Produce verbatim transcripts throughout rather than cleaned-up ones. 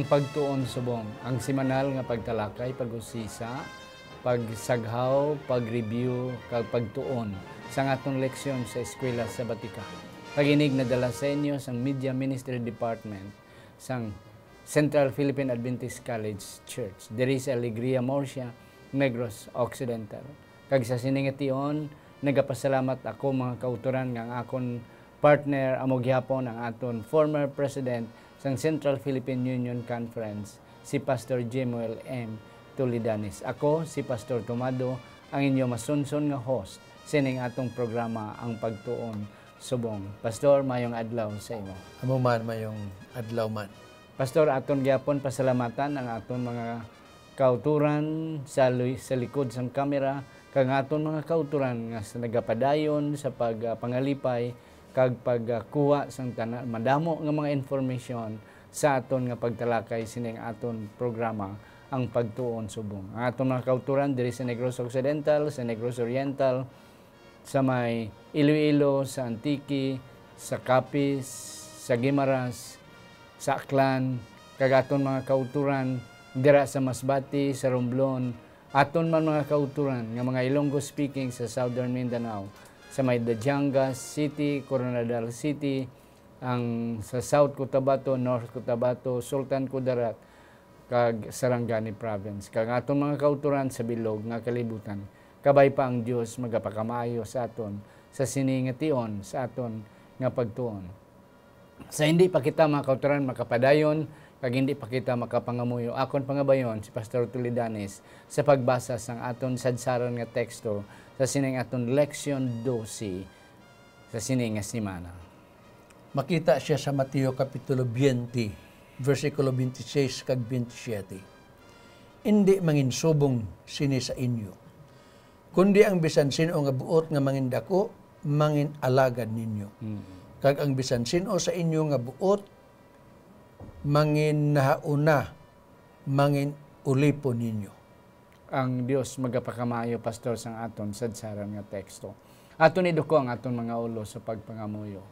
Pagtuon subong, ang semanal nga pagtalakay, pag-usisa, pagsaghaw, pag-review, kag pagtuon sang aton leksyon sa Eskwela Sabatika. Kag inig nadala sa inyo sang Media Ministry Department sang Central Philippine Adventist College Church, diri sa Alegria Murcia, Negros Occidental. Kag sa sini nga tion, nagapasalamat ako, mga kautoran, nga ang akon partner amo gihapon ang aton former president sang Central Philippine Union Conference, si Pastor Jemuel M. Tulidanes. Ako si Pastor Tomado, ang inyo masunson nga host sining atong programa, Ang Pagtuon Subong. Pastor, mayong adlaw sa imo. Amo man, mayong adlaw man. Pastor, aton gyapon pasalamatan ang aton mga kauturan sa, lu- sa likod sang kamera, kag ang aton mga kauturan nga sa nagapadayon sa pagpangalipay kag pagkuha sang tanan madamo nga mga information sa aton nga pagtalakay sining aton programa, Ang Pagtuon Subong. Ang aton mga kauturan diri sa Negros Occidental, sa Negros Oriental, sa may Iloilo, sa Antique, sa Capiz, sa Guimaras, sa Aklan, kag aton mga kauturan dira sa Masbate, sa Romblon, aton man mga kauturan nga mga Ilonggo speaking sa Southern Mindanao, sa may Dajanga City, Koronadal City, ang sa South Cotabato, North Cotabato, Sultan Kudarat, kag Sarangani Province, kag aton mga kauturan sa bilog nga kalibutan. Kabay pa ang Dios magapakamaayo sa aton sa sini nga tion sa aton nga pagtuon. Sa hindi pa kita, mga kauturan, makapadayon, kag hindi pa kita makapangamuyo, akon pangabayon si Pastor Tulidanes sa pagbasa sang aton sadsaran nga teksto sa sining aton Leksyon dose sa sini nga semana. Makita sia sa Mateo Kapitulo twenty, versikulo twenty-six kag twenty-seven. Indi manginsubong sini sa inyo, kundi ang bisan sin-o nga buot nga mangindako, mangin-alagad ninyo. Mm. Kag ang bisan sin-o sa inyo nga buot, mangin nahauna, mangin ulipon ninyo. Ang Dios magapakamaayo, Pastor, sang aton sadsaran nga teksto. Aton iduko ang aton mga ulo sa pagpangamuyo.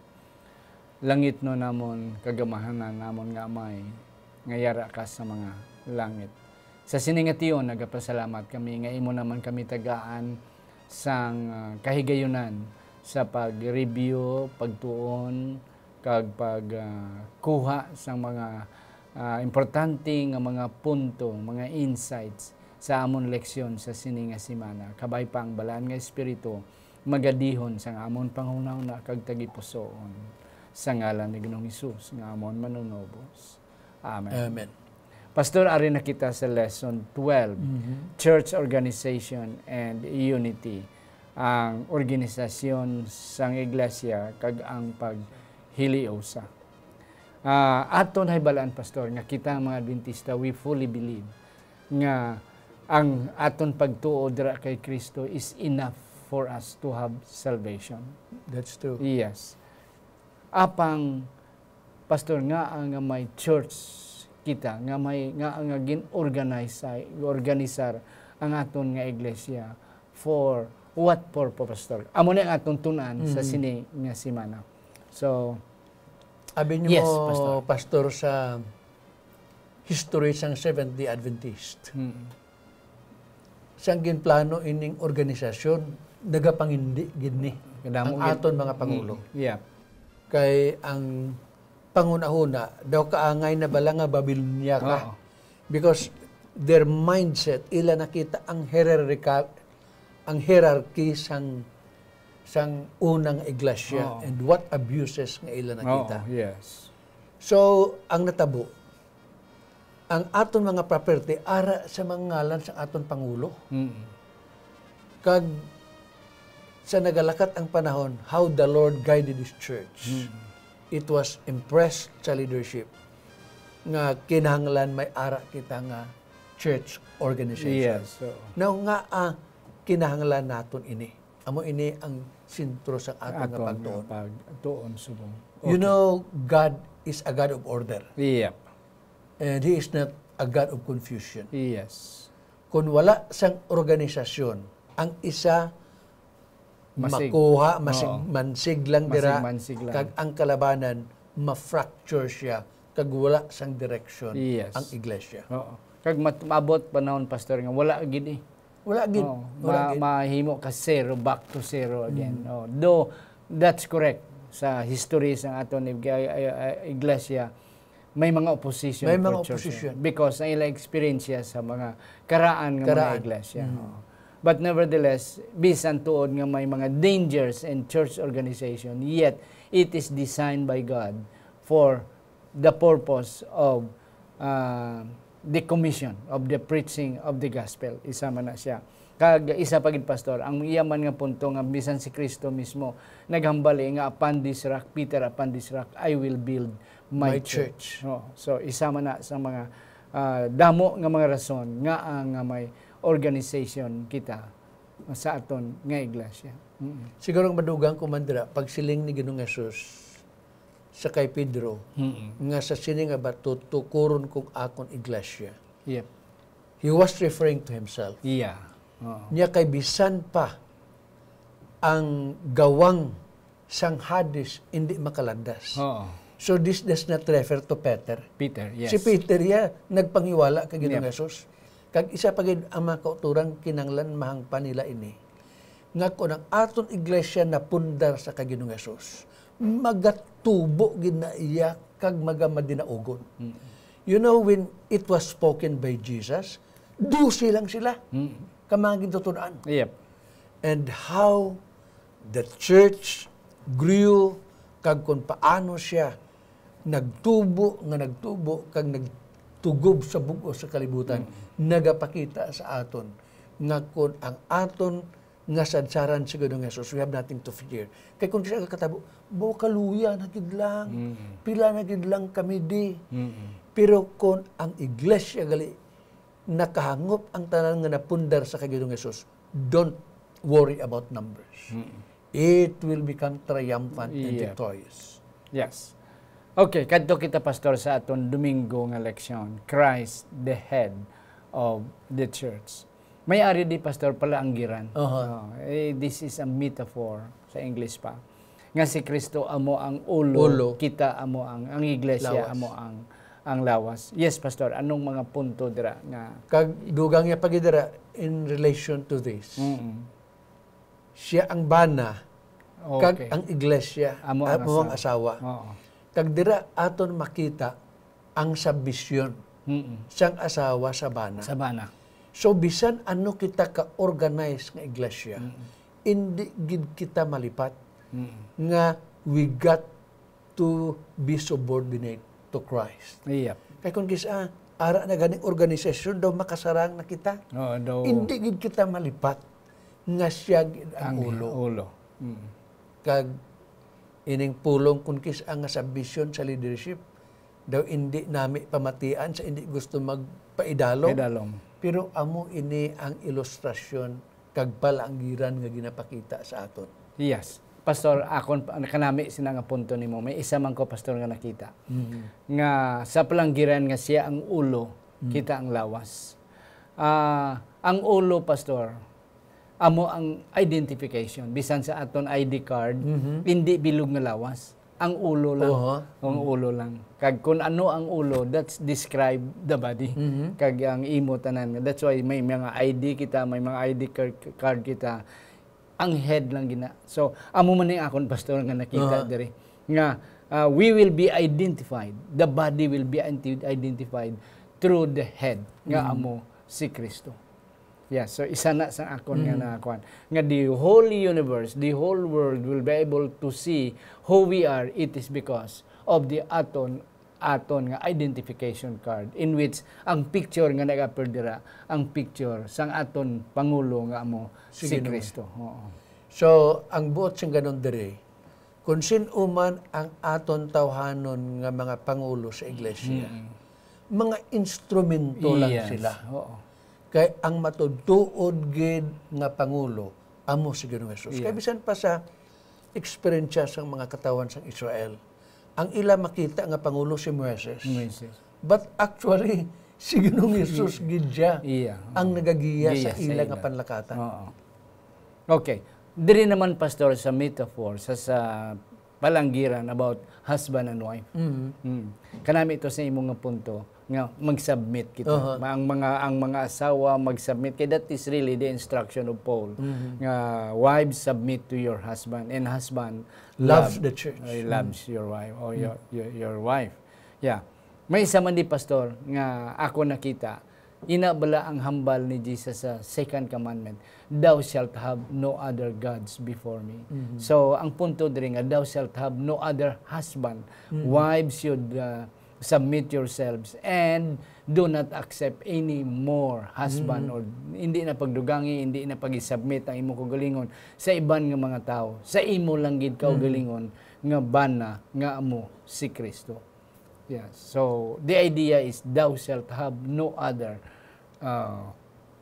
Langitnon namon, kagamahanan namon nga Amay, nga yara ka sa mga langit. Sa sini nga tion, nagapasalamat kami nga imo naman kami tagaan sang, ah, kahigayunan sa pag-review, pagtuon, kag pag, ah, kuha sang mga, ah, importante nga mga punto, mga insights sa amon leksyon sa sini nga semana. Kabay pa ang Balaan nga Espiritu magadihon sang amon panghunahuna kag tagipusoon. Sa ngalan ni Ginoong Hesus nga amon Manunubos. Amen. Amen. Pastor, ari na kita sa lesson twelve, Mhm. Church Organization and Unity, ang organisasyon sang iglesia kag ang paghiliusa. Ah, aton nahibalaan, Pastor, nga kita, mga Adventista, we fully believe nga ang aton pagtuo dira kay Kristo is enough for us to have salvation. That's true. Yes. Apang, Pastor, nga, ah, nga may church kita, nga may, nga, nga gin-organize, organisar ang aton nga iglesia, for what purpose, Pastor? Amo ni ang aton tun-an sa Mhm. sini nga semana. So, Abi niyo Yes, mo, Pastor. Pastor, sa history sang Seventh-day Adventist. Mm. Sang ginplano ining organisasyon, nagapangindi gid ni Kadamo ang gid. aton mga pangulo. Mm. Yeah. Kay ang panghunahuna, daw kaangay na bala nga Babilonia ka. Oo. Because their mindset, ila nakita ang hierarchical, ang hierarchy sang, sang unang iglesia Oo. and what abuses nga ila nakita. Oo, yes. So, ang natabo, ang aton mga property, ara sa mga ngalan sa aton Pangulo. Mm. Kag sa nagalakat ang panahon, how the Lord guided His church. Mm. It was impressed sa leadership nga kinahanglan may ara kita nga church organization. Yes, oo. Now nga, ah, kinahanglan naton ini. Amo ini ang sentro sa aton nga Aton nga pagtuon. pagtuon subong. You Okay. know, God is a God of order. Yep. And He is not a God of confusion. Yes. Kung wala sang organisasyon, ang isa Masig. makuha, masig, Oo. mansig lang dira, Masig-mansig lang. kag ang kalabanan, ma-fracture siya kag wala sang direction Yes. ang iglesia. Oo. Kag mat-, maabot panahon, Pastor, nga wala gid eh. Wala gid. Oo. Wala Ma-, gid. mahimo ka zero, back to zero again. Mm. Oh, though, that's correct. Sa history sa aton ig-, ay, ay, ay, iglesia, may mga opposition May mga for church opposition. because ang ila experience siya sa mga karaan nga mga Karaan. iglesia. Mm. Oo. But nevertheless, bisan tuod nga may mga dangers in church organization, yet it is designed by God for the purpose of, uh, the commission of the preaching of the gospel. Isa man na siya. Kag isa pa gid, Pastor, ang iya man nga punto nga bisan si Kristo mismo naghambal eh, nga, "Upon this rock, Peter, upon this rock, I will build my My church." church. Oh, so, isa man na sa mga, ah, damo nga mga rason nga, ah, nga may organization kita sa aton nga iglesia. Mm. Siguro ang madugang ko man dira, pagsiling ni Ginoong Jesus sa kay Pedro, Mm. nga sa sini nga bato, tukuron kong akon iglesia. Yep. He was referring to himself. Yeah. Oo. Niya kay bisan pa ang gawang sang Hades hindi makalandas. Oo. So this does not refer to Peter. Peter, yes. Si Peter ya nagpangiwala kay Ginoong Yep. Jesus. Kag isa pa gid ang mga kauturan kinanglan mahangpan nila ini, nga kon ang aton iglesia napundar sa kay Ginoong Jesus, magatubo gid na iya kag magamadinaugon. Mm. You know, when it was spoken by Jesus, dose lang sila Mm. ka mga gintutunan. Yep. And how the church grew, kag kung paano siya nagtubo nga nagtubo, kag nagtugob sa bug-os sa kalibutan, Mm. nagapakita sa aton nga kung ang aton nga sadsaran sa Ginoong Jesus, we have nothing to fear. Kay kung siya katabo, "Baw kaluya na gid lang, Mm. pila na gid lang kami di." Mm. Pero kung ang iglesia gali, nakahangop ang tanan nga napundar sa kay Ginoong Jesus, don't worry about numbers. Mm. It will become triumphant and Yeah. victorious. Yes. Okay, kadto kita, Pastor, sa aton Domingo nga leksyon, Christ, the head of the church. May ari di, Pastor, palaanggiran. Aha. Oh, eh, this is a metaphor sa English pa. Nga si Kristo amo ang ulo, Ulo. kita amo ang, ang iglesia Lawas. amo ang, ang lawas. Yes, Pastor, anong mga punto dira nga Kag dugang niya pa gid dira in relation to this. Mm-mm. Siya ang bana, kag Okay. ang iglesia, Amo ang amo ang asawa. asawa. Oo. Kag dira aton makita ang submission Mm-mm. sang asawa sa bana. Sa bana. So, bisan ano kita ka-organize nga iglesia, Mm-mm. indi gid kita malipat Mm-mm. nga we got to be subordinate to Christ. Yep. Kay kung kis-, ah, ara na ganing organisasyon daw makasarang na kita. Oo, daw. Indi gid kita malipat nga siya gid ang Ang ulo. ulo. Mm. Kag ining pulong kun kis-, ang nga submission sa leadership, daw indi nami pamatian sa indi gusto magpaidalom. Paidalom. Pero amo ini ang ilustrasyon kag palanggiran nga ginapakita sa aton. Yes. Pastor, akon pa, kanami sina nga punto nimo. May isa man ko, Pastor, nga nakita. Mhm. Nga sa palanggiran nga siya ang ulo, Mm. kita ang lawas. Ah, ang ulo, Pastor, amo ang identification. Bisan sa aton I D card, Mhm. hindi bilog nga lawas. Ang ulo lang. Oho. Ang Mm. ulo lang. Kag kung ano ang ulo, that's describe the body. Mhm. Kag ang imo tanan. That's why may mga I D kita, may mga I D card, card kita. Ang head lang gina. So, amo man ni akon, Pastor, nga nakita Aha. diri. Nga, ah, we will be identified. The body will be identi-, identified through the head, nga Mm. amo si Kristo. Yeah, so isa na sa akon nga Mm. nakuan. Nga the whole universe, the whole world will be able to see who we are. It is because of the aton, aton nga identification card, in which ang picture nga nag-appear dira, ang picture sang aton Pangulo nga amo si Sige naman. Kristo. Oo. So, ang buot sing ganon diri, kung sin-o man ang aton tawhanon nga mga pangulo sa iglesia, Mm. mga instrumento lang Yes. sila. Oo. Kay ang matuod-tuod gid nga pangulo amo si Ginoong Jesus. Kay Yes. bisan pa sa eksperyensya sang mga katawhan sang Israel, ang ila makita nga pangulo si Moises. Moises. But actually, si Ginoong Jesus gid siya Iya. ang nagagiya Giya sa sa ila nga ila. panlakatan. Oo. Okay. Diri naman, Pastor, sa metaphor, sa, sa palanggiran about husband and wife. Mhm. Mm. Kanami ito sa imo nga punto nga mag-submit kita. Aha. Ma-, ang mga, ang mga asawa mag-submit kay that is really the instruction of Paul. Mhm. Nga, "Wives, submit to your husband, and husband, Loves love, the church. uh, loves Mm. your wife or your, Mm. your, your wife." Yeah. May isa man di, Pastor, nga ako nakita. Ina bala ang hambal ni Jesus sa second commandment, "Thou shalt have no other gods before me." Mhm. So, ang punto diri nga, "Thou shalt have no other husband." Mhm. Wives should, uh, submit yourselves and do not accept any more husband Mhm. or hindi na pagdugangi, hindi na pag-submit ang imong kaugalingon sa iban nga mga tawo. Sa imo lang gid Mhm. kaugalingon nga bana nga amo si Kristo. Yes. So, the idea is, "Thou shalt have no other, uh,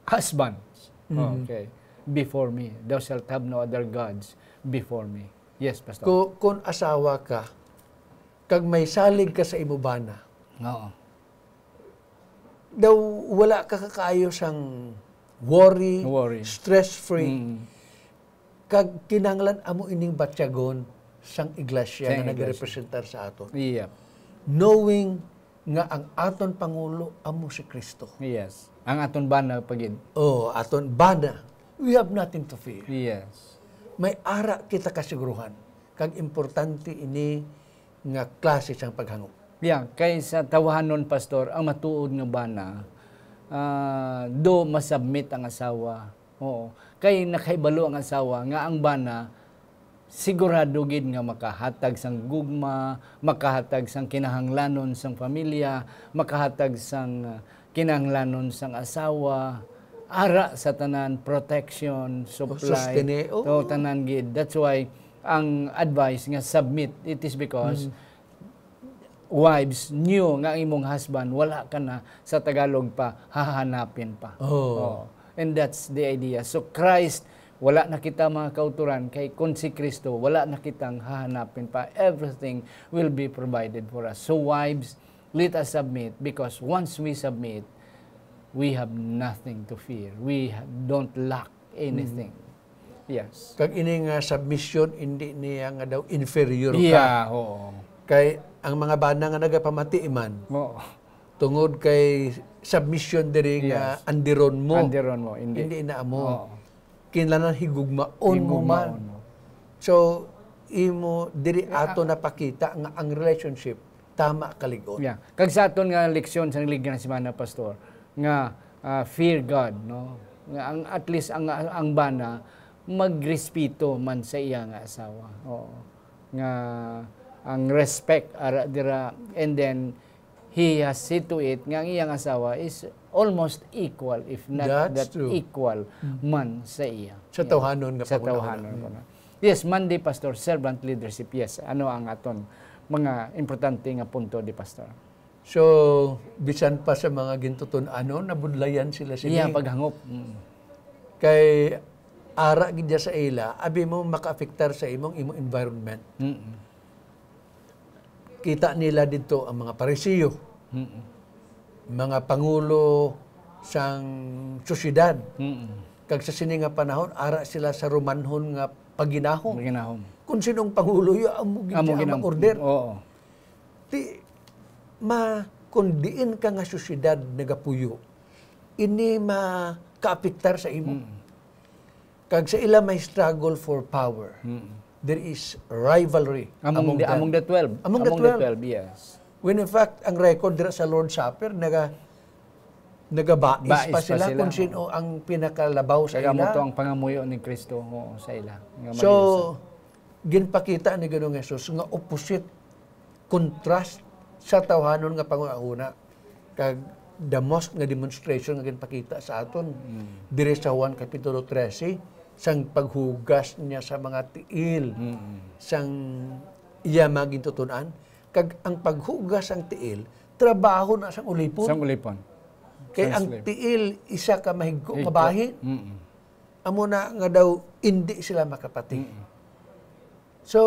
husbands." Mhm. Okay. "Before me. Thou shalt have no other gods before me." Yes, Pastor. Ku-, kung asawa ka, kag may salig ka sa imo bana, Oo. daw wala ka kakaayo sang worry, Worry. stress-free. Mm. Kag kinahanglan amo ining batyagon sang iglesia Sang nga iglesia. nagarepresentar sa aton. Yep. Knowing nga ang aton Pangulo amo si Kristo. Yes. Ang aton bana pa gid. Oh, aton bana. We have nothing to fear. Yes. May ara kita kasiguruhan. Kag importante ini nga klase sang paghangop. Yeah, kay sa tawhanon, Pastor, ang matuod nga bana, ah, do masubmit ang asawa. Oo. Kay nakahibalo ang asawa nga ang bana sigurado gid nga makahatag sang gugma, makahatag sang kinahanglanon sang pamilya, makahatag sang, ah, kinahanglanon sang asawa, ara sa tanan, protection, supply, Sustene, oo. to, tanan gid. That's why ang advice nga submit, it is because Mm. wives, knew nga ang imong husband, wala ka na, sa Tagalog pa, hahanapin pa. Oh. Oh. And that's the idea. So Christ, wala na kita, mga kauturan, kay kung si Kristo, wala na kitang hahanapin pa. Everything will be provided for us. So wives, let us submit, because once we submit, we have nothing to fear. We ha-, don't lack anything. Mm. Yes. Kag ini nga submission, hindi niya nga daw inferior ka. Yeah, oo. Kay ang mga bana nga nagapamati man, Oo. tungod kay submission diri nga Yes. andiron mo. Andiron mo, hindi. Hindi na amo. Oo. Kinahanglan higugmaon mo man. Higugmaon mo. So, imo diri Yeah. ato napakita nga ang relationship tama kalig-on. Yeah. Kag sa aton nga leksyon sa ligya nga semana, Pastor, nga, ah, fear God, no? Nga ang, at least ang, ang bana magrespeto man sa iya nga asawa. Oo. Nga ang respect ara dira, and then he has seen to it nga ang iyang asawa is almost equal, if not That's that true. equal Mm. man sa iya. Sa Yeah. tawhanon nga Sa panghunahuna. tawhanon Mm. nga. Yes, Monday, Pastor, servant leadership. Yes, ano ang aton mga importante nga punto di, Pastor? So, bisan pa sa mga gintuton-anon, nabudlayan sila sini. Iya, paghangop. Mm. Kay ara gid sa ila, abi mo makaapektar sa imong, imong environment. Mm. Kita nila didto ang mga Pariseo, Mm. mga pangulo sang sosyedad. Mm. Kag sa sini nga panahon, ara sila sa Romanhon nga pagginahom. Pagginahom. Kung sinong pangulo, ya, amo gid Amo siya ang ginam-, ma-order. Oo. Di, ma-, kung diin ka nga sosyedad nagapuyo, ini makaapektar sa imo. Mm. Kag sa ila may struggle for power. Mm. There is rivalry Among among the, them. among the twelve. Among the Among the twelve. twelve, yes. When in fact, ang record dira sa Lord's Supper, naga-, nagabais Bais pa pa sila sila, kung oo. sino ang pinakalabaw sa Kaya mo ila. to ang pangamuyo ni Kristo, oo, sa ila. Nga So, maglusa. ginpakita ni Ginoong Jesus nga opposite, contrast sa tawhanon nga panghunahuna. Kag the most nga demonstration nga ginpakita sa aton Mm. diri sa Juan Kapitulo trese, sang paghugas niya sa mga tiil Mm. sang iya mga gintuton-an. Kag ang paghugas sang tiil, trabaho na sang ulipon. Sang ulipon. Kay Sang ang slave. tiil, isa ka mahigko Higko. nga bahin. Mm. Amo na nga daw, hindi sila makapati. Mm. So,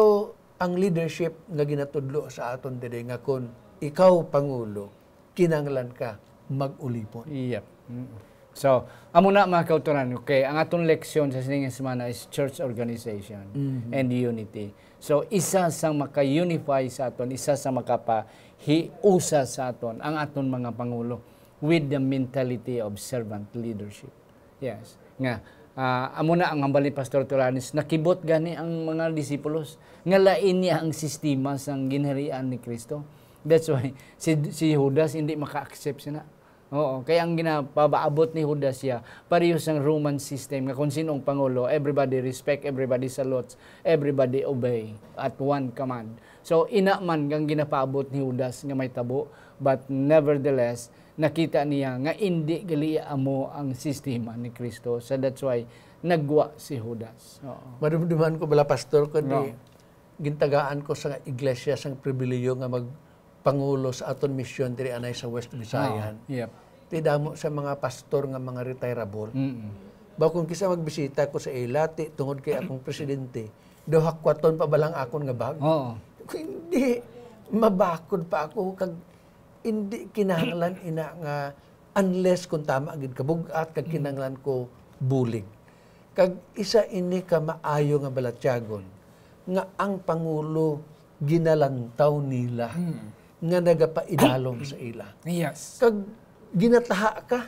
ang leadership nga ginatudlo sa aton diri nga kun ikaw pangulo, kinahanglan ka mag-ulipon. Yep. Mm. So, amo na, mga kautoran, okay, ang aton leksyon sa sining semana is church organization Mhm. and unity. So, isa sang maka-unify sa aton, isa sa makapahiusa sa aton, ang aton mga pangulo with the mentality of servant leadership. Yes. Nga, ah, amo na ang hambal ni Pastor Tulanes, nakibot gani ang mga disipulos nga lain niya ang sistema sang ginharian ni Kristo. That's why si, si Judas hindi maka-accept sina. Oo, kaya ang ginapabaabot ni Judas siya, pareho sang Roman system nga kung sino ang pangulo, everybody respect, everybody salutes, everybody obey at one command. So, ina man ang ginapaabot ni Judas nga may tabo, but nevertheless, nakita niya nga indi gali amo ang sistema ni Kristo. So, that's why nagwa si Judas. Oo. Madumduman ko bala, Pastor, kundi No. gintagaan ko sa iglesia sang pribilehiyo nga magpangulo sa aton misyon diri anay sa West Visayan. Oo, yep. Ti damo sa mga pastor nga mga retirable. Mm-mm. Ba kung kisa magbisita ko sa ila, ti tungod kay akong presidente, daw hakwaton pa balang akon nga bag? Oo. Hindi, mabakod pa ako, kag hindi kinahanglan ina nga unless kung tama gid kabug-at kag Mm. kinahanglan ko bulig. Kag isa ini ka maayo nga balatyagon nga ang pangulo ginalantaw nila Mm. nga nagapaidalom sa ila. Yes. Kag ginataha ka,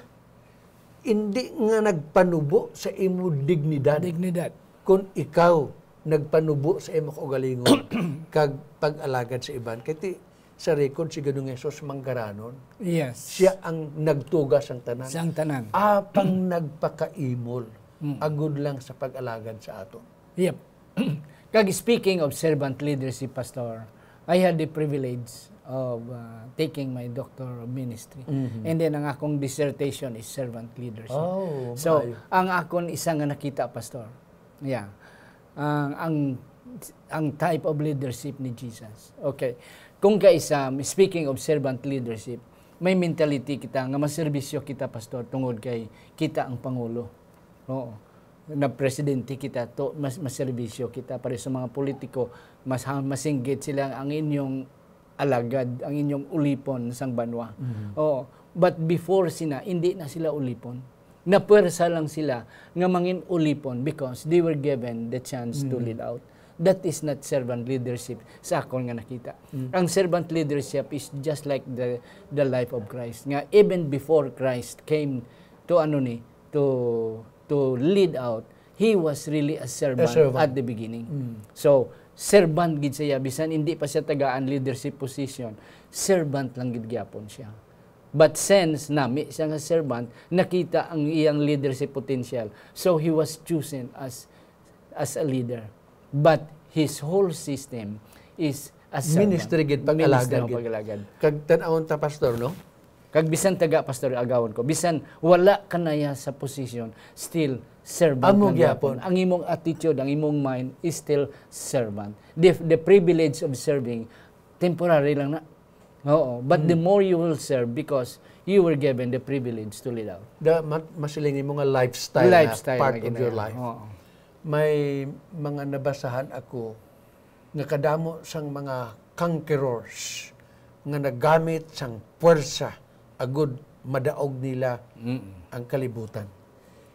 hindi nga nagpanubo sa imo dignidad. Dignidad. Kun ikaw nagpanubo sa imo kaugalingon kag pag-alagad sa iban. Kay ti, sa record, si Ginoong Jesus manggaranon. Yes. Siya ang nagtuga sang tanan. Sang tanan. Apang nagpakaimol, Mm. agud lang sa pag-alagad sa aton. Yep. Kag speaking of servant leadership, Pastor, I had the privilege of, uh, taking my doctor of ministry. Mhm. And then, ang akong dissertation is servant leadership. Oh, So, maayo. ang akon isa nga nakita, Pastor, yeah, ang, ang, ang type of leadership ni Jesus. Okay. Kung kaisa, speaking of servant leadership, may mentality kita nga maserbisyo kita, Pastor, tungod kay kita ang pangulo. Oo. Na presidente kita to, mas, maserbisyo kita. Para sa mga politiko, mas ha-, masinggit sila ang inyong alagad, ang inyong ulipon sang banwa. Mhm. Oo. But before sina, hindi na sila ulipon. Napwersa lang sila nga mangin ulipon because they were given the chance to Mhm. lead out. That is not servant leadership sa akon nga nakita. Mhm. Ang servant leadership is just like the, the life of Christ. Nga even before Christ came to, ano ni, to, to lead out, he was really a servant A servant. at the beginning. Mm. So, servant gid siya, bisan hindi pa siya tagaan leadership position, servant lang gid gyapon siya. But since nami siya nga servant, nakita ang iyang leadership potential. So, he was chosen as, as a leader. But his whole system is a servant. Ministry gid, pag-alagad Ministry, gid. pag-alagad. Kag tan-awon ta, Pastor, no? Kag bisan taga, Pastor, agawon ko, bisan wala ka na ya sa position, still servant Amo lang gyapon. gyapon. Ang imong attitude, ang imong mind is still servant. The, the privilege of serving, temporary lang na. Oo, but the Hmm. more you will serve because you were given the privilege to lead out. The, ma-, masiling nimo nga lifestyle na Lifestyle part na of your gina-, life. oo. May mga nabasahan ako nga kadamo sang mga conquerors nga nagamit sang puwersa agud madaog nila Mm. ang kalibutan.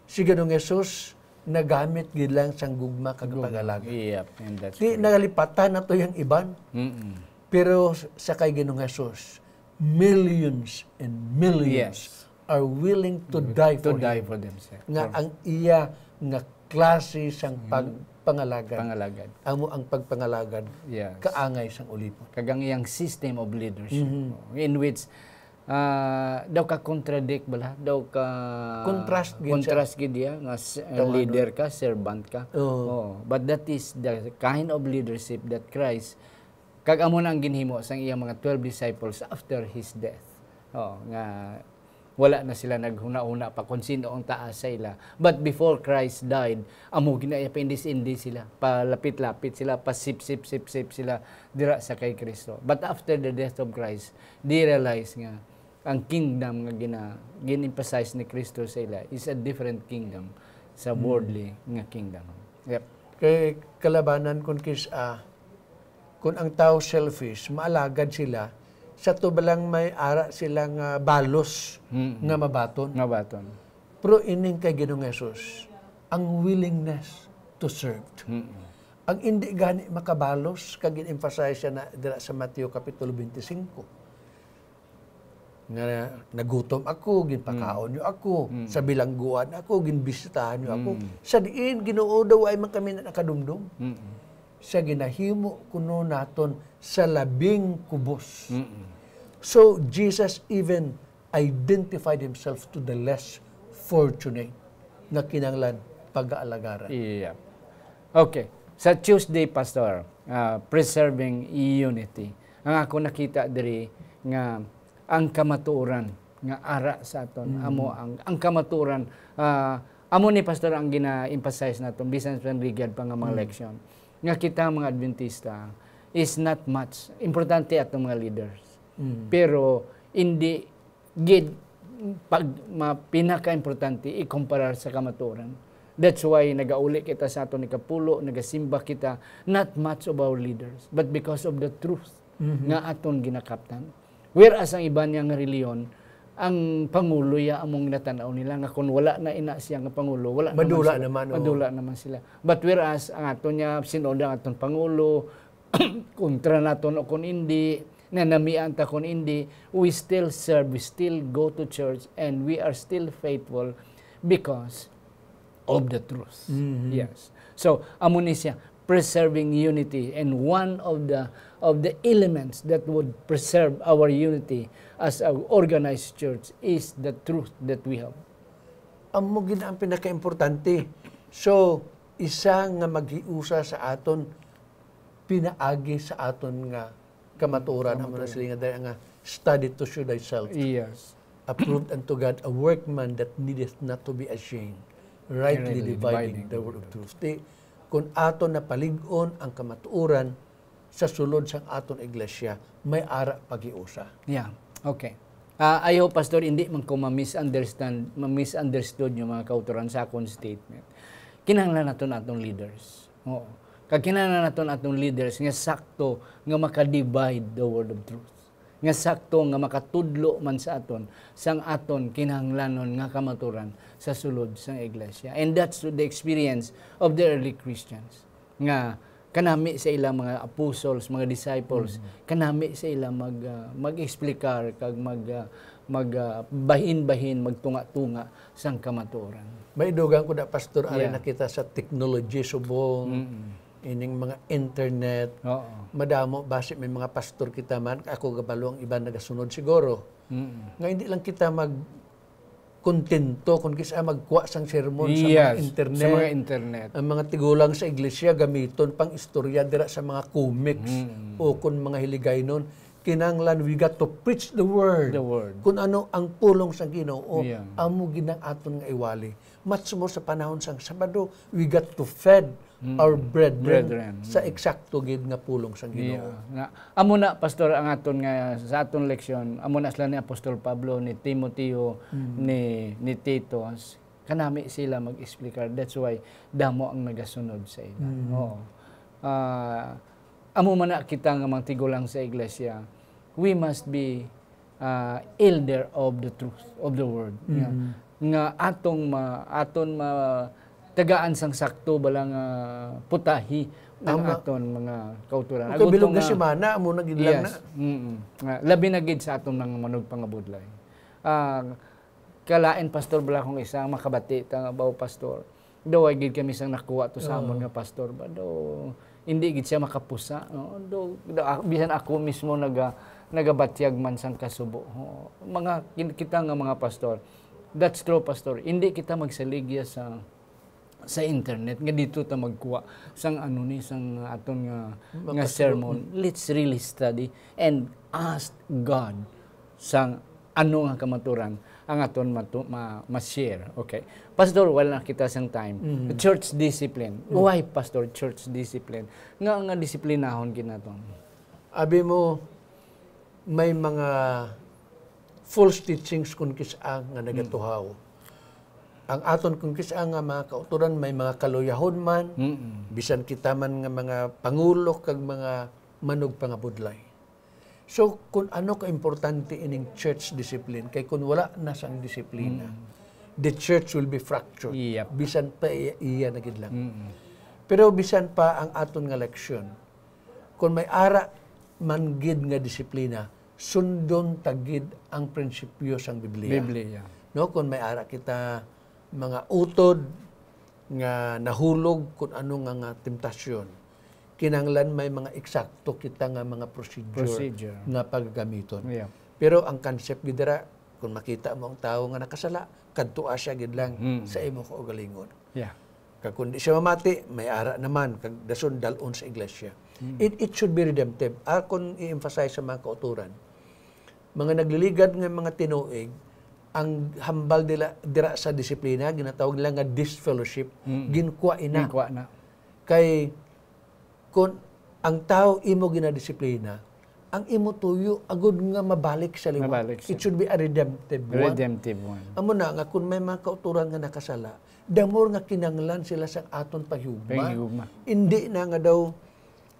Si Ginoong Jesus nagamit gid lang sang gugma kag Gugma. pag-alagad. Yep, and that's Di correct. nagalipatan na to yung iban. Mm-mm. Pero sa kay Ginoong Jesus, millions and millions Yes. are willing to Mm, die to for die him. for themselves. Nga For ang iya nga klase sang Mm. pagpangalagad. Pangalagad. Amo ang pagpangalagad Yes. kaangay sang ulipon. Kag ang iyang system of leadership, Mhm. in which, ah, daw ka contradict bala, daw ka Contrast gid siya. contrast gid iya nga s-, uh, Daw ano. leader ka, servant ka. Oo. Oo. But that is the kind of leadership that Christ, kag amo na ang ginhimo sang iyang mga twelve disciples after his death. Oo, nga wala na sila naghuna-huna pa kung sino ang taas sa ila. But before Christ died, amo ginaya paindis-indis sila, palapit-lapit sila, pasip-sip-sip-sip sila dira sa kay Kristo. But after the death of Christ, they realize nga ang kingdom nga gina-, gin-emphasize ni Kristo sa ila is a different kingdom sa Hmm. worldly nga kingdom. Yep. Kay kalabanan kun kis-, ah, kun ang tao selfish, maalagad sila sa tubalang may ara sila nga balos Mm-mm. nga mabaton. Mabaton. Pero ining kay Ginoong Jesus, ang willingness to serve. Mm-mm. Ang indi gani makabalos, kag gin-emphasize siya na dira sa Mateo Kapitulo twenty-five. Nga nagutom ako, ginpakaon Mm. niyo ako. Mm. Sa bilangguan ako, ginbisitahan niyo ako. Mm. Sa diin, Ginoo, daw ay man kami na nakadumdom. Mm. Sa ginahimo kuno naton sa labing kubos. Mm. So, Jesus even identified himself to the less fortunate nga kinahanglan pag-aalagaran. Yeah. Okay. Sa Tuesday, Pastor, ah, preserving unity. Ang ako nakita diri nga ang kamatuoran nga ara sa aton, Mm. amo ang, ang kamatuoran, ah, amo ni, Pastor, ang gina-emphasize naton bisan sa rigid pa nga mga Mm. leksyon, nga kita mga Adventista is not much. Importante atong mga leaders. Mm. Pero hindi gid pag ma-, pinaka-importante ikumparar sa kamatuoran. That's why nagauli kita sa aton ikapulo, nagasimba kita, not much of our leaders, but because of the truth Mhm. nga aton ginakaptan. Whereas ang iban niya nga reliyon, ang pangulo ya among ginatan-aw nila nga kung wala na ina siya nga pangulo, wala naman Madula sila. naman, oo. Madula naman sila. But whereas ang aton niya, sinoda ang aton pangulo, kontra naton o kung hindi, nanamian ta kung hindi, we still serve, we still go to church, and we are still faithful because of the truth. Mhm. Yes. So, amo ni siya, preserving unity. And one of the, of the elements that would preserve our unity as an organized church is the truth that we have. Amo gid ang pinakaimportante. So, isa nga maghiusa sa aton, pinaagi sa aton nga kamatuoran, amo na Kamatuoran. sila nga dali nga, "Study to show thyself Yes. approved unto God, a workman that needeth not to be ashamed, rightly Rightly dividing dividing the the word of word of truth." Di, kung aton napalig-on ang kamatuoran sa sulod sang aton iglesia, may ara paghiusa. Yeah. Okay. Ah, I hope, Pastor, hindi man ko ma-misunderstand, ma-misunderstood yung mga kauturan sa akong statement. Kinahanglan naton atong leaders. Oo. Kag kinahanglan naton atong leaders nga sakto nga maka-divide the word of truth. Nga sakto nga makatudlo man sa aton sang aton kinahanglanon nga kamaturan sa sulod sang iglesia. And that's the experience of the early Christians. Nga kanami sa ilang mga apostles, mga disciples, Mm. kanami sa ilang mag, ah, mag-explicar kag mag, ah, mag, ah, bahin-bahin, magtunga-tunga sang kamatuoran. May dugang ko na, Pastor, ari Yeah. na kita sa technology subong, Mm-mm. ining mga internet. Oo. Madamo, basi may mga pastor kita man, ako gabalo ang iban nagasunod siguro. Mm-mm. Nga hindi lang kita mag kontento kung kisa magkuha sang sermon sa mga Yes, internet. sa mga internet. Ang mga tigulang sa iglesia gamiton pang istorya dira sa mga comics Mm. o kung mga hiligaynon. Kinahanglan, we got to preach the word. The word. Kung ano ang pulong sa Ginoo, Yeah. amo gid ang aton nga iwali. Much more sa panahon sang Sabado, we got to feed Mm. our brethren Brethren. sa Mm. eksakto gid nga pulong sang Ginoo. Yeah. Nga, amo na, Pastor, ang aton nga, sa aton leksyon, amo na sila ni Apostol Pablo, ni Timoteo, Mm. ni, ni Titos. Kanami sila mag-explicar. That's why damo ang nagasunod sa ila. Mm. Oo. Ah, amo man na kita nga mga tigulang sa iglesia, we must be, ah, elder of the truth, of the word. Nga, Mm. nga atong ma-, aton ma-, tagaan sang sakto bala nga putahi ang Tama. aton mga kauturan. Okay, Agud bilog to nga nga semana, amo na gid lang Yes. na. Mm-mm. Nga, labi na gid sa aton mga manugpangabudlay. Ah, kalain, Pastor, bala kung isa ang makabati ta nga, "Baw, Pastor, daw ay gid kami sang nakuha to sa amon Oo. nga pastor ba? Daw, hindi gid siya makapusa, no? Daw, daw, ah, bisan ako mismo naga-, nagabatyag man sang kasubo." Oo. Mga kin-, kita nga mga pastor, that's true, Pastor. Hindi kita magsaligya sa, sa internet nga dito ta magkuha sang ano ni, sang aton nga, nga Makasubo. sermon. Let's really study and ask God sang ano nga kamaturan ang aton matu-, ma-, ma-share. Okay. Pastor, wala na kita sang time. Mhm. Church discipline. Mhm. Why, Pastor, church discipline? Nga, nga disiplinahon gid naton? Abi mo, may mga false teachings kung kis-a nga Mm. nagatuhaw. Ang aton kung kis-a nga mga kauturan, may mga kaluyahon man, Mm-mm. bisan kita man nga mga pangulo kag mga manugpangabudlay. So, kung ano ka importante ining church discipline, kay kung wala na sang disiplina, Mm. The church will be fractured. Yep. Bisan pa iya, iya na gid lang. Mm-mm. Pero bisan pa ang aton nga leksyon, kung may ara man gid nga disiplina, sundon ta gid ang prinsipyo sang Biblia. Biblia. No, kung may ara kita mga utod nga nahulog kung ano nga, nga temptasyon, kinahanglan may mga eksakto kita nga mga procedure, Procedure. Nga pagagamiton. Yeah. Pero ang concept gid dira, kung makita mo ang tawo nga nakasala, kadtua siya gid lang Mm. Sa imo kaugalingon. Yeah. Kag kung di siya mamati, may ara naman, kag dason dal-on sa iglesia. Mm. It, it should be redemptive. Akon i-emphasize sa mga kauturan, mga nagliligad nga mga tinuig, ang hambal dila, dira sa disiplina, ginatawag nila nga disfellowship, Mm. ginkuha ina. Ginkuha na. Kay kung ang tawo imo ginadisiplina, ang imo tuyo agud nga mabalik sa liwat. Mabalik sa It should be a redemptive one. Redemptive one. Amo na nga kung may mga kauturan nga nakasala, the more nga kinanglan sila sa aton paghigugma. Paghigugma. Hindi na nga daw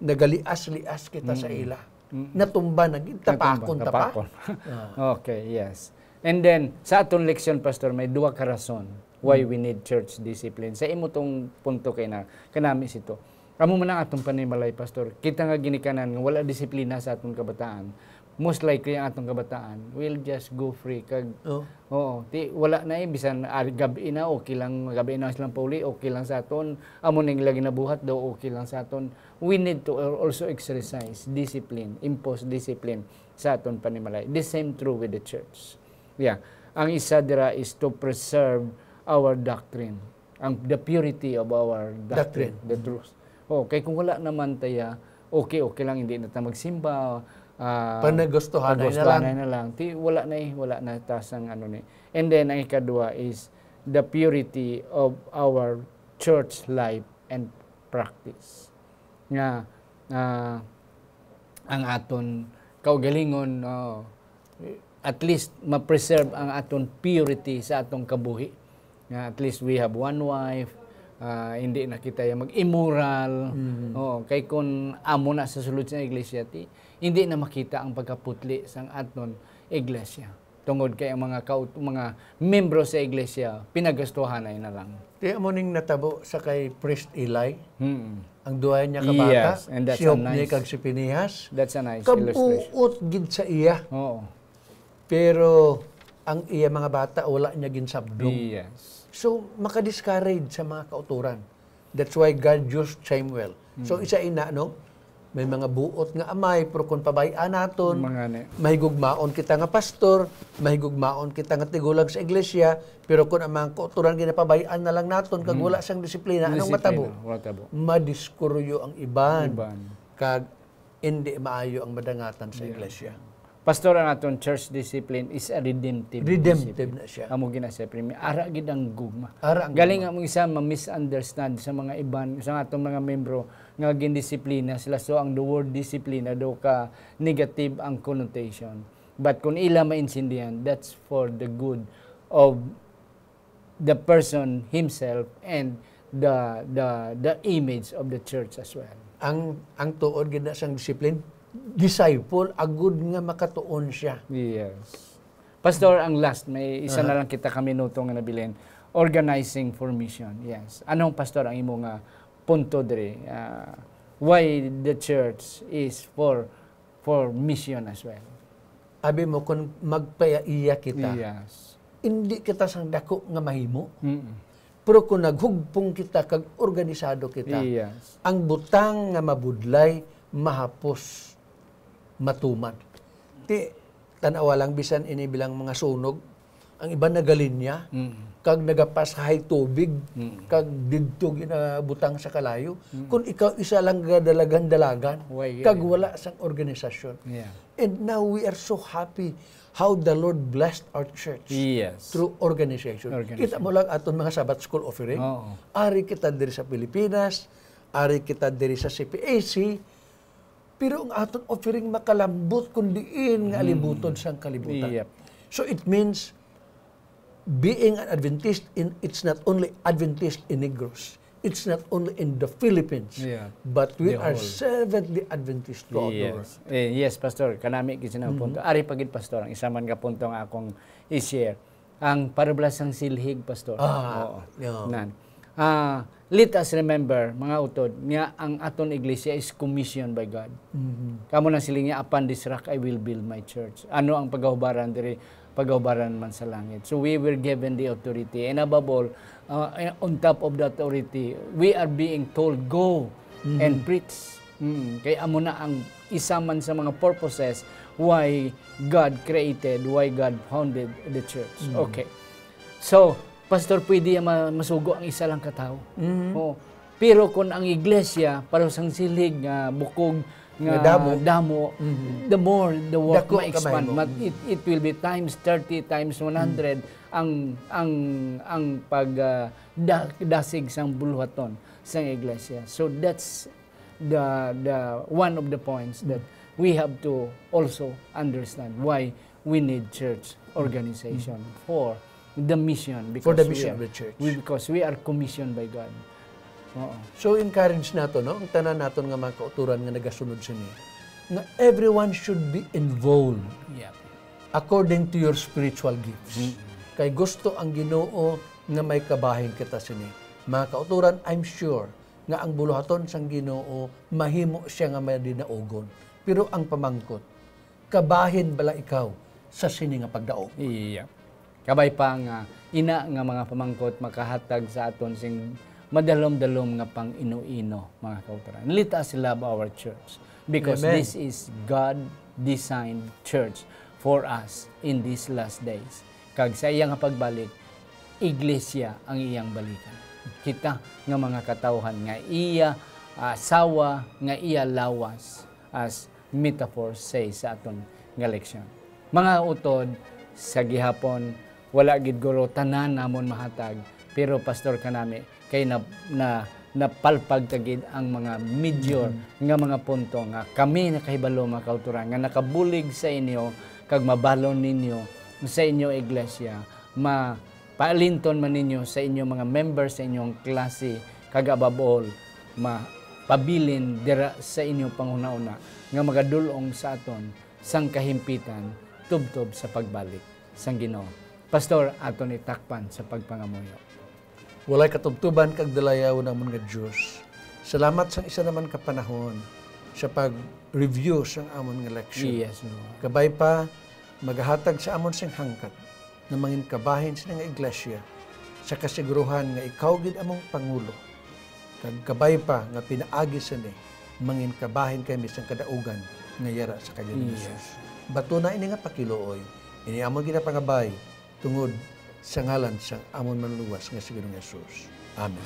nagalias-lias kita sa Mm. ila. Mm. Natumba na gid, tapakon, Natumba, tapa. tapakon. Ah. Okay, yes. And then, sa aton leksyon, Pastor, may duha ka rason why Hmm. we need church discipline. Sa imo tong punto kay na, kanami sito. Amo man ang atong panimalay, Pastor. Kita nga ginikanan nga wala disiplina sa atong kabataan. Most likely ang atong kabataan will just go free kag Oh. Oo, ti wala na eh, bisan ari gabi na, okay lang, gabi na silang pauli, okay lang sa aton. Amo ning lagi nabuhat daw, okay lang sa aton. We need to al- also exercise discipline, impose discipline sa aton panimalay. The same true with the church. Yeah. Ang isa dira is to preserve our doctrine, ang the purity of our doctrine, Doctrine. The truth. Oh, kay kung wala naman taya, okay, okay lang, hindi na ta magsimba. ah, Panagustuhan na panagustuhan lang. Na lang. Ti, wala na eh, wala na ta sang ano ni. And then, ang ikadua is the purity of our church life and practice. Nga, ah, ang aton kaugalingon, oh, at least ma-preserve ang aton purity sa atong kabuhi. Nga at least we have one wife, ah, hindi na kita yung mag-immoral. Mm. Oo, kay kung amo na sa sulod sa iglesia, ti, hindi na makita ang pagkaputli sang aton iglesia. Tungod kay ang mga kaut- mga membro sa iglesia, pinagastuhanay na lang. Ti amo ning natabo sa kay Priest Eli. Hmm. Ang duha niya ka bata, Yes, and that's si a Hophni nice- kag si Phinehas. That's a nice illustration. Kabuot gid sa iya. Oo. Pero ang iya mga bata, wala niya ginsabdong. Yes. So, makadiscourage sa mga kauturan. That's why God used Samuel. So, Mm. isa ina, no? May mga buot nga amay, pero kung pabay-an naton, Mga ni- mahigugmaon kita nga pastor, mahigugmaon kita nga tigulang sa iglesia, pero kung ang mga kauturan ginapabay-an na lang naton, kag Mm. wala sang disiplina, anong Disiplina, matabo? Wala tabo. Madiskuryo ang iban, Iban. kag hindi maayo ang madangatan sa Yeah. iglesia. Pastor, ang aton church discipline is a redemptive Redemptive discipline. Na siya. Amo gina siya, primi-, ara gid ang gugma. Ara ang Galing gugma. Nga mo isa ma-misunderstand sa mga iban, sa atong mga membro nga gindisiplina sila. So, ang the word disiplina daw ka negative ang connotation. But kung ila maintindihan, that's for the good of the person himself and the the the image of the church as well. Ang ang tuod gid na sang discipline, disciple, agud nga makatuon siya. Yes. Pastor, ang last, may isa Aha. Na lang kita ka minuto nga nabilin. Organizing for mission. Yes. Anong, Pastor, ang imo nga punto diri? Ah, why the church is for for mission as well? Abi mo, kung magpaiya kita, Yes. Hindi kita sang dako nga mahimo. Mm. Pero kung naghugpong kita kag organisado kita, Yes. Ang butang nga mabudlay, mahapos, matuman. Ti, tan-awa lang, bisan ini bilang mga sunog, ang iban nagalinya, Mm. kag nagapasahay tubig, Mm. kag didto ginabutang sa kalayo. Mm. Kung ikaw isa lang gadalagan-dalagan, Way, kag yeah. Wala sang organisasyon. Yeah. And now we are so happy how the Lord blessed our church Yes. Through organization. Organization. Kita mo lang aton mga Sabbath School offering. Oo. Ari kita diri sa Pilipinas, ari kita diri sa C P A C, pero ang aton offering makalambot kung diin nga Mm. Alibuton sang kalibutan. Yep. So it means being an Adventist, in, it's not only Adventist in Negros, it's not only in the Philippines, Yeah. But we The are whole. Seventh-day Adventist throughout the world. Yes. Eh, yes, Pastor. Kanami gid sa Mhm. Punto. Ari pa gid, Pastor, ang isa man nga punto nga akong i-share. Ang parabla sang silhig, Pastor. Ah, Oo. yeah. Nan. Ah, let us remember, mga utod, nga ang aton iglesia is commissioned by God. Mhm. Kamo na siling niya, "Upon this rock I will build my church." Ano ang pagahubaran diri? Pagahubaran man sa langit. So we were given the authority. And above all, uh, on top of the authority, we are being told, "Go and Mhm. preach." Mm, kay amo na ang isa man sa mga purposes why God created, why God founded the church. Mhm. Okay. So, Pastor, pwede ya ma- masugo ang isa lang ka tawo. Mhm. Oh. Pero kung ang iglesia, para sang silhig nga bukog nga Nga damo. damo, Mhm. the more the work Dako ma-expand. kamahimo. But it, it will be times thirty, times one hundred ang ang ang pag ah, da- dasig sang buluhaton sang iglesia. So that's the the one of the points that we have to also understand why we need church organization for the mission, because For the we mission are, of the church. we, because we are commissioned by God. Oo. So encourage nato, no, ang tanan naton nga mga kauturan nga nagasunod sini, nga everyone should be involved Yeah. according to your spiritual gifts. Mm. Kay gusto ang Ginoo nga may kabahin kita sini. Mga kauturan, I'm sure nga ang buluhaton sang Ginoo mahimo siya nga madinaugon. Pero ang pamangkot, kabahin bala ikaw sa sini nga pagdaog? Iya. Kabay pa nga ina nga mga pamangkot makahatag sa aton sing madalom-dalom nga pang-ino-ino, mga kauturan. Let us love our church because Amen. This is God designed church for us in these last days. Kag sa iya nga pagbalik, iglesia ang iyang balikan. Kita nga mga katawhan nga iya asawa, nga iya lawas, as metaphor say sa aton nga leksyon. Mga utod, sa gihapon, wala gid guro tanan namon mahatag, pero pastor kanami kay na, na napalpag ta gid ang mga major nga mga punto nga kami nakahibalo, mga kauturan, nga nakabulig sa inyo kag mabalon ninyo sa inyo iglesia, ma paalinton man ninyo sa inyo mga member sa inyong klase, kag above all, mapabilin dira sa inyong panghunahuna nga magadul-ong sa aton sang kahimpitan tubtob sa pagbalik sang Ginoo. Pastor, aton itakpan sa pagpangamuyo. Walay katubtuban kag dalayawon namon nga Dios. Salamat sang isa naman ka panahon sa pag-review sang amon nga leksyon. Yes, Lord. Kabay pa, magahatag sa amon sing hangkat nga mangin kabahin sini nga iglesia sa kasiguruhan nga ikaw gid among pangulo. Kag kabay pa nga pinaagi sini, mangin kabahin kami sang kadaugan nga yara sa kag Ginoong Yes. Jesus. Batuna ini nga pakiluoy, ini amon ginapangabay tungod sa ngalan sang amon Manluwas nga si Ginoong Jesus. Amen.